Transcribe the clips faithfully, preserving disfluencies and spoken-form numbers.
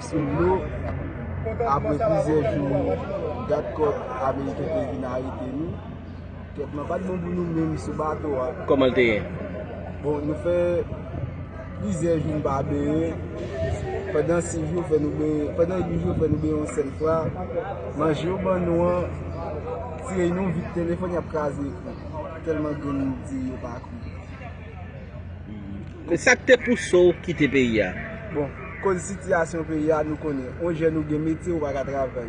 Sou dlo, apre plizyè jou, gad kòt ameriken te vin arete nou. Kèt mwen pa t bon pou nou menm sou bato a. Kòman l te ye? Bon, nou fè plizyè jou n pa benyen. Pandan sis jou, fè nou benyen. Pandan uit jou, fè nou benyen yon sèl fwa. Manje yo ban nou an, tire nou vit telefòn, y ap kraze ekran. Tèlman grenn diri yo pa kwi. Men sa k te pouse w kite peyi a? Bon, koz sitiyasyon peyi a, nou konnen. On jèn ou gen metye, ou pa ka travay.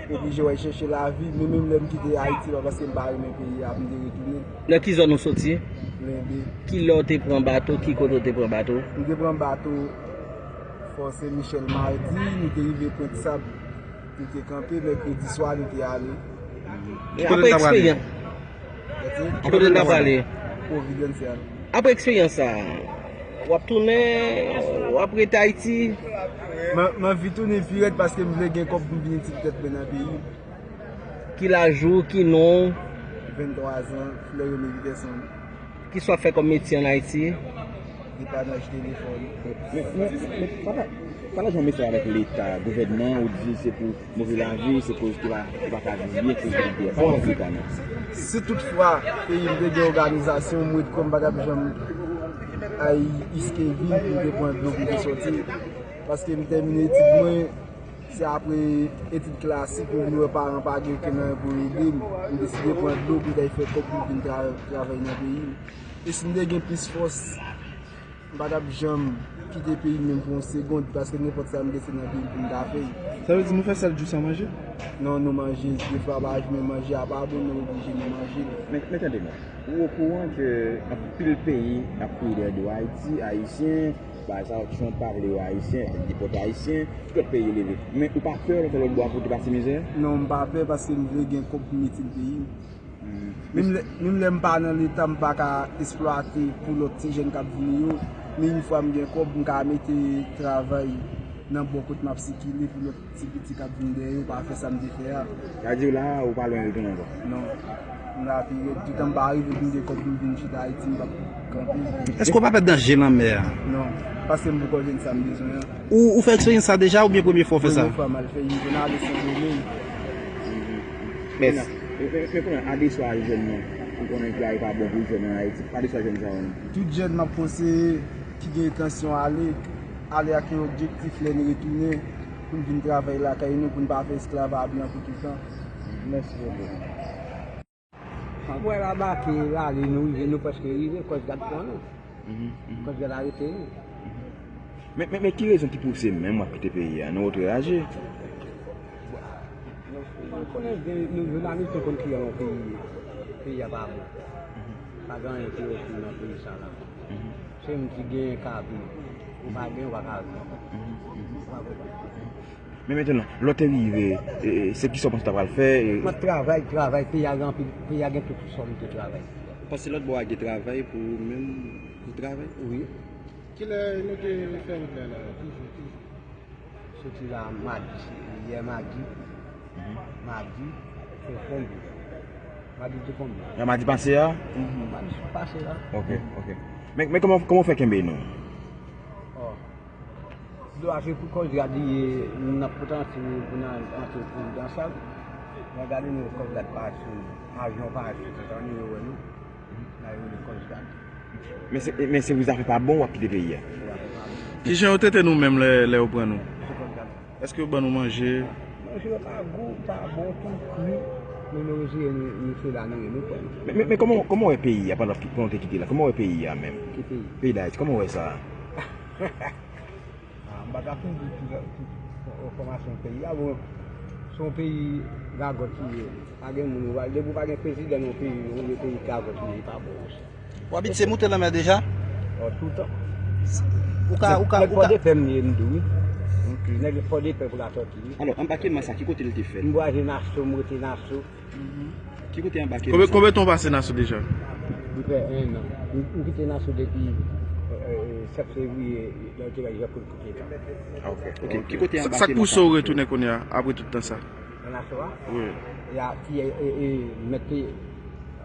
Oblije w al chèche lavi, men menm lè m kite Ayiti, pa paske m pa renmen peyi a, m te retounen. Nan ki zòn ou soti? Lenbe. Ki lè w te pran bato? Ki kote w te pran bato? M te pran bato Fò Sen Michèl madi, nou te rive Pwent Sab. Nou te kanpe, mèkredi swa, nou te ale. Apre eksperyans, Gade, ki kote n ta prale? Providence, ya. Apre eksperyans sa, w ap tounen, w ap rete Ayiti? Mwen, mwen anvi tounen pi rèd paske m vle gen kòb pou m vin etid tèt mwen nan peyi m. Ki laj ou, ki non w? Venntwa zan, Fleury Leviderson. Kisa w ap fè kòm metye ann Ayiti? Depanaj telefòn. Men, men, men, pale, pale jan w mesye avèk Leta, gouvènman, ou di se pou move lavi, se koz ki pa, ki pa ka viv byen, ki pa ka viv byen. Kòman Leta nan? Si toutfwa peyi m te gen òganizasyon, m ret kwè m pa t ap janm al iske vin pou m te pran dlo pou m te sòti. Paske m tèmine etid mwen, se apre etid klasik, m vin wè paran pa gen okenn anyen pou ede m. M deside pran dlo pou m ta fè kòb pou m vin tra- travay nan peyi m. E si m te gen plis fòs, m pa t ap janm kite peyi m menm pou yon segond, paske nenpòt sa m gen se nan peyi m pou m ta fè l. Sa vle di nou fè sèt jou san manje? Non, nou manje de fwa pa jou, men manje a pa bon, nou oblije nou manje l. Men, men tande non, ou okouran ke anpil peyi ap kouri dèyè do Ayiti, Ayisyen, pa egzanp, Trump pa vle yo Ayisyen, depòte Ayisyen, tout lòt peyi leve. Men ou pa pè lè w fè lòt bò a pou w te pase mizè? Non, m pa pè paske m vle gen kòb pou m etid peyi m. Menm lè, menm lè m pa nan Leta, m pa ka eksplwate pou lòt ti jèn k ap vini yo. Men yon fwa m gen kòb, m ka mete travay nan bò kote m ap sikile pou lòt ti piti k ap vin dèyè yo pa fè sa m te fè a. Sa di w la a, ou pa lwen retounen ankò? Non. M la pi rèd. Toutan m pa rive vin gen kòb pou m vin chita Ayiti, m p ap kanpe. Èske w pa pè danje lanmè a? Non. Paske m poko jwenn sa m bezwen an. Ou, ou fè eksperyans sa deja oubyen premye fwa w fè sa? Premye fwa m al fè, m konn ale Sendomeng. Mèsi. Men, men, men konnen, adeswa jèn nan, ou konnen peyi a pa bon pou jèn an Ayiti. Adeswa jèn sa yo menm. Tout jèn m ap konseye ki gen entansyon ale, ale ak yon objektif lè n retounen pou n vin travay lakay nou, pou n pa fè esklav a blan pou toutan. Mèsi bokou. Anpwèl abake, l ale, nou rive, nou prèske rive, Coast Guard pran nou. Coast Guard arete nou. Men, men, men ki rezon ki pouse menm w ap kite peyi a? Nou otreraje? Nou konnen gen, nou jounalis, nou konn kijan yon peyi ye. Peyi a pa bon. Pa gen anyen ki oke nan peyi sa la. Se moun ki genyen ka viv. Ou pa genyen, ou pa ka viv. Ou pa konprann? Men mentnan, lè w te rive, e, e, se kisa w panse w ta pral fè? E, Mwen travay, travay, peyi a gen anpil, peyi a gen tout sa m te travay. Ou panse lòt bò a gen travay pou ou menm, pou travay? Wi. Kilè nou te fè wout la la? Ki jou, ki jou? Soti la madi, yè madi. Madi, se konbyen? Madi te konbyen? Nan madi pase a? Madi pase la. Ok, ok. Men, men kòman, kòman w fè kenbe nou? Oh. Dlo a se pou Coast Guard li ye, n ap pote antre pou n antre pou dan sa. Mwen gade nou Coast Guard pa sou, avyon pa sou, se sa nou yo wè nou. N a rele Coast Guard. Men se, men se pou zafè pa bon w ap kite peyi a. Kijan yo trete nou menm lè, lè yo pran nou? Èske yo ban nou manje? Manje yo pa gou, pa bon, tou kri. Men nou reziye nou, nou se la nou ye, nou pran. Men, men, men kòman, kòman w wè peyi a pandan, pandan w te kite la? Kòman w wè peyi a menm? Ki peyi? Peyi Dayiti, kòman w wè sa? Ah, m pa ka fin di tout, tout enfòmasyon peyi a. Bon, se yon peyi gagòt li ye. Pa gen moun, ou pa, depi w pa gen prezidan nan yon peyi, ou yon peyi gagòt li ye, li pa bon. W abitye moute lanmè deja? Oh, toutan. Ou ka, ou ka, Nèg ou ka. Pòdepè m ye, m di w, wi. Nèg Pòdepè pou la sòti, wi. Alò, anbakeman sa, ki kote l te fèt? M vwaze Naso, m rete Naso. Ki kote anbakeman Konbyen, sa? Konbyen tan w pase Naso deja? M fè en an. M, m kite Naso depi, euh, euh, sèt fevriye, lè yo te bay Jean Claude Coqueta. Ah, ok. Ok, ki kote Sa, anbakeman sa k pouse w retounen kounye a, apre tout tan sa? Nan Naso a? Wi. Ya, ki, e, e, e, mèt peyi,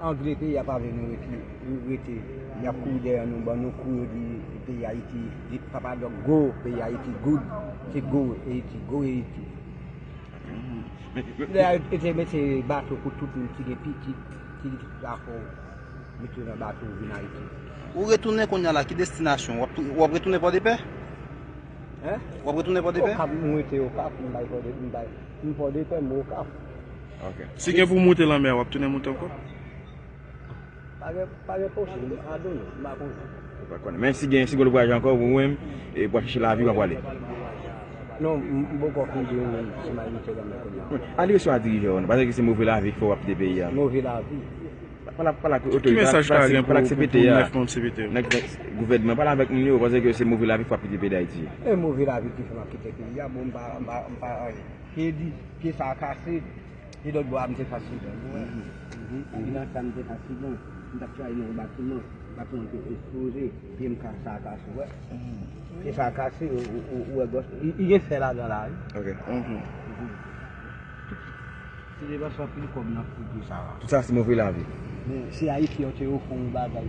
angle peyi a pa vle nou rete, rete. Y ap kouri dèyè nou, ban nou kou, yo di peyi Ayiti, di Papa Dòk go, peyi Ayiti good, se go Ayiti, go Ayiti. Lè a, yo te mete bato pou tout moun ki gen pitit, ki dakò mete yo nan bato vin Ayiti. Ou retounen kounye a la, ki destinasyon? W ap tou- w ap retounen Pòdepè? Hein? W ap retounen Pòdepè? Okap, mwen te Okap, m bay Pòdepè, m bay, m Pòdepè, m Okap. Ok. Si gen pou moute lanmè a, w ap tounen moute ankò? Pa gen, pa gen pwoblèm, m pa konnen, m pa konnen. Ou pa konnen. Men si gen, si gen lòt vwayaj ankò, ou menm, e, w ap chèche lavi, w ap prale. Non, m, m poko fin di ou menm si m al moute lanmè kounye a. Ale resevwa dirijè yo, non, paske se move lavi k fè w ap kite peyi a. Move lavi. Pale, pale ak otorite, pale ak C P T a. Ki mesaj ou ta gen pou, pou, pou nèf manm C P T yo? Nèg, nèg gouvènman, pale avèk moun yo, paske se move lavi k fè w ap kite peyi Dayiti. E move lavi ki fè m ap kite peyi a, bon, m pa, m pa, m pa, pye di, pye sa a kase. Li lòt bò a, m te fè aksidan. Ou wè? Mhm. Aksidan sa, m te fè aksidan. M t ap travay nan yon batiman. Batiman an te eksploze. Pye m ka, sa a kase, ou wè. Pye sa a kase, ou, ou, ou, ou wè gòch. Li, li gen fè ladan la, wi. Ok. Mhm. Se te paske anpil kòb nan fouye sa a. Tout sa, se move lavi. Men, se Ayiti yo te ofri yon bagay.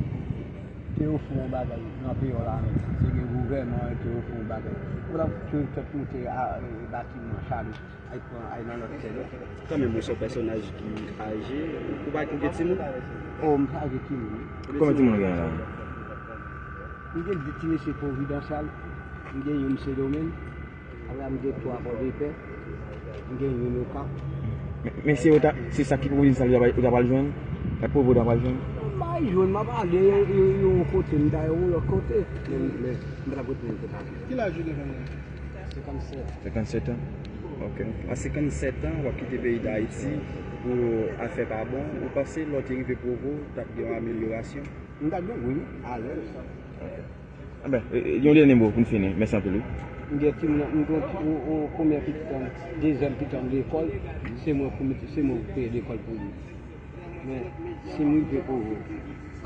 Te ofri yon bagay nan peyi la menm. Se gen gouvènman yo te ofri yon bagay. Ou t ap tchwe tèt moute a, e, batiman, chale. Ay pran, ay nan lòt tè non. Kanmenm, ou se yon pèsonaj ki aje. Ou pa gen timoun? Oh, m pa gen timoun, wi. Konbyen timoun ou gen la? M gen de ti mesye Pwovidansyal. M gen youn Sendomeng. Apre, m gen twa Pòdepè. M gen youn Okap. Men, men se yo ta, se sa ki Pwovidansyal ou ta pral, ou ta pral jwenn? Sa Pwovo ou ta pral jwenn? M pa jwenn, m ap ale yon, yon, yon kote, m ta yon lòt kote. Men, men, m pa t ap retounen kote. Ki laj ou gen kounye a? Senkannsèt. Senkannsèt an? Ok. A senkannsèt an, w ap kite peyi Dayiti pou afè pa bon. Ou panse lè w te rive Pwovo, t ap gen yon amelyorasyon? M ta di w wi, alèz. Ok. Anben, e, e, yon dènye mo pou n fini. Mèsi anpil, wi. M gen timoun, m gen yon, yon, yon premyè pitit an, dezyèm pitit an lekòl, se mwen pou mete, se mwen pou peye lekòl pou li. Men, si m rive Pwovo,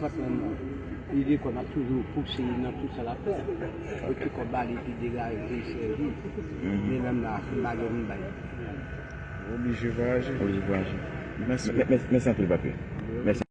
kanmenm, li lekòl, m ap toujou pouse li nan tout sa l ap fè. Yo te kòb ba li, epi degaje, epi sèvi. Mhm. Men menm la, se bagay m bay. Oblije vwayaje. Oblije vwayaje. Mèsi. Mè-, mè-, mèsi anpil, papi. Mèsi.